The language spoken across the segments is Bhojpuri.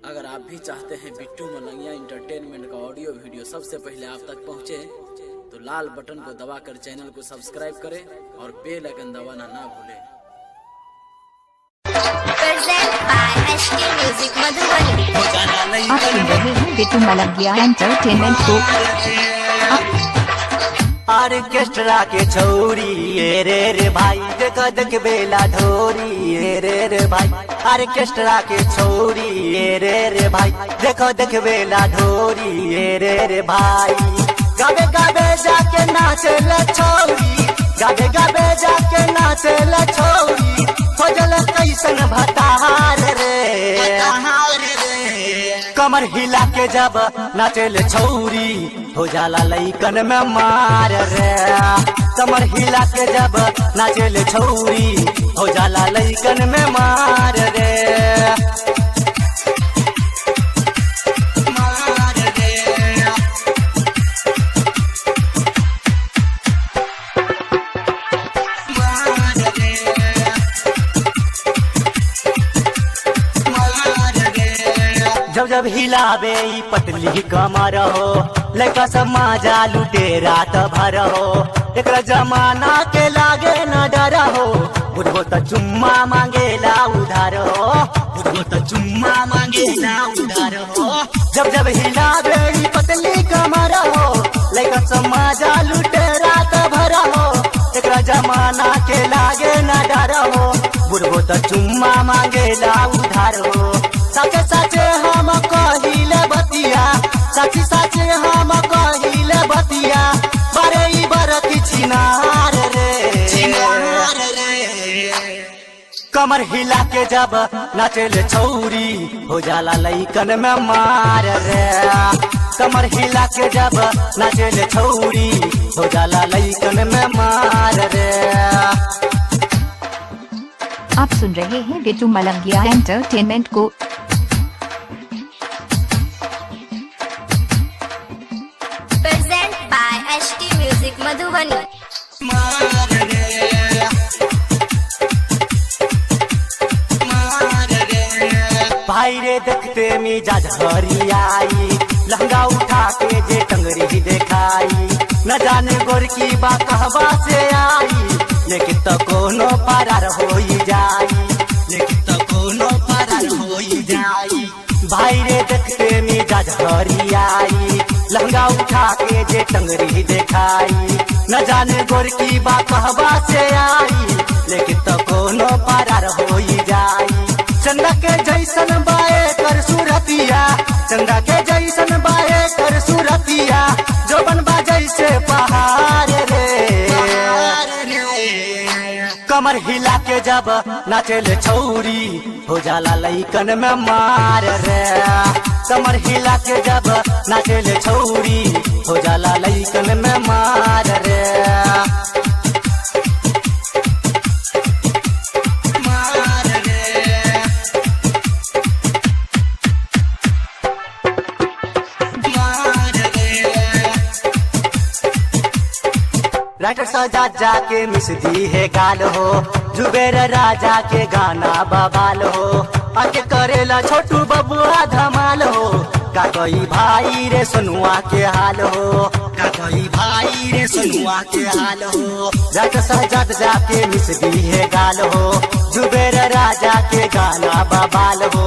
अगर आप भी चाहते हैं बिट्टू मलंगिया इंटरटेनमेंट का ऑडियो वीडियो सबसे पहले आप तक पहुंचे, तो लाल बटन को दबाकर चैनल को सब्सक्राइब करें और बेल आइकन दबाना ना भूलें। Present by HT Music Madhubani. आप सुन रहे हैं बिट्टू मलंगिया एंटरटेनमेंट को। ऑर्केस्ट्रा के छौरी ए रे रे भाई, देख देख बेला ढोरी ए रे रे भाई। ऑर्केस्ट्रा के छौरी ए रे रे भाई, देख देख बेला ढोरी ए रे रे भाई। गाबे गाबे जाके नाचे ले छौरी, गाबे गाबे जाके नाचे ले छौरी, खोजल कैसन भतार रे। कमर हिला के जब नाचे ले छौरी, हो जाला लइकन में मार रे। कमर हिला के जब नाचे ले छौरी, हो जाला लइकन में मार रे। मार रे। मार रे। मार रे। जब जब हिलाबे ई पतली कमर हो, लड़का सब माजा लुटे रात भर हो। एकरा जमाना के लागे न डर हो, बुढ़बो त चुम्मा मांगेला उधार हो, बुढ़बो त चुम्मा मांगेला उधार हो। जब जब हिलाबे ई पतली कमर हो, लड़का सब माजा लुटे रात भर हो। एकरा जमाना के लागे न डर हो, बुढ़बो त चुम्मा मांगेला उधार हो। साचे साचे हम कहिले बतिया, साची साचे हम कहिले बतिया, बारे ई बरती छिनार रे। कमर हिला के जब नाचे ले छौरी, हो जाला लइकन में मार रे। कमर हिला के जब नाचे ले छौरी, हो जाला लइकन में मार रे। आप सुन रहे हैं बिट्टू मलंगिया एंटरटेनमेंट को। Present by HT Music Madhubani. भाई रे देखते मिजाज हरियाई, लहंगा उठा के जे टंगरी देखाई, न जाने गोर की बा कहवा से आई, लेकिन तो कोनो फरार होई जाई, लेकिन तो कोनो फरार होई जाई। भाई रे देखते मिजाज हरियाई, लहंगा उठा के जे टंगरी देखाई, न जाने गोर की बा कहवा से आई, लेकिन तो कोनो फरार होई जाई। चंदा के जैसन बाए कर सूरतिया, चंदा के जैसन बाए कर सूरतिया, जोबन बा जैसे पहाड़ रे। कमर हिला के जब नाचे ले छौरी, हो जाला लइकन में मार रे। कमर हिला के जब नाचे ले छौरी, हो जाला लइकन में मार रे। राइटर सजा जाके मिस दी है गाल हो, जुबेर राजा के गाना बवाल हो, आके करेला छोटू बबुआ धमाल हो, का कोई भाई रे सोनुआ के हाल हो, का कोई भाई रे सोनुआ के हाल हो। राइटर सजा जाके मिस दी है गाल हो, जुबेर राजा के गाना बवाल हो,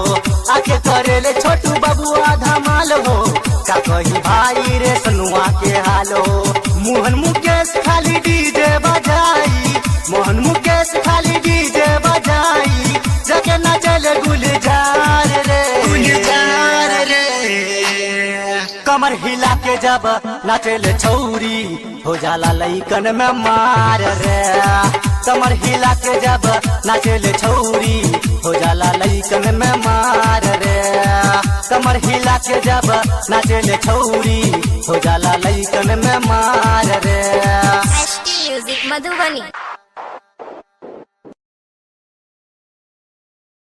आके करेले छोटू बबुआ धमाल हो, का कोई भाई रे सोनुआ के हाल हो। मोहन मुकेश खाली डीजे बजाई, मोहन मुकेश खाली डीजे बजाई, जाके नाचले गुलजार रे। गुलजार रे। कमर हिला के जब नाचले छौरी, हो जाला लइकन में मार रे। कमर हिला के जब नाचले छौरी, हो जाला लइकन में मार रे। कमर हिला के जब नाचले छौरी, हो जाला लइकन में मार रे। HT Music Madhubani.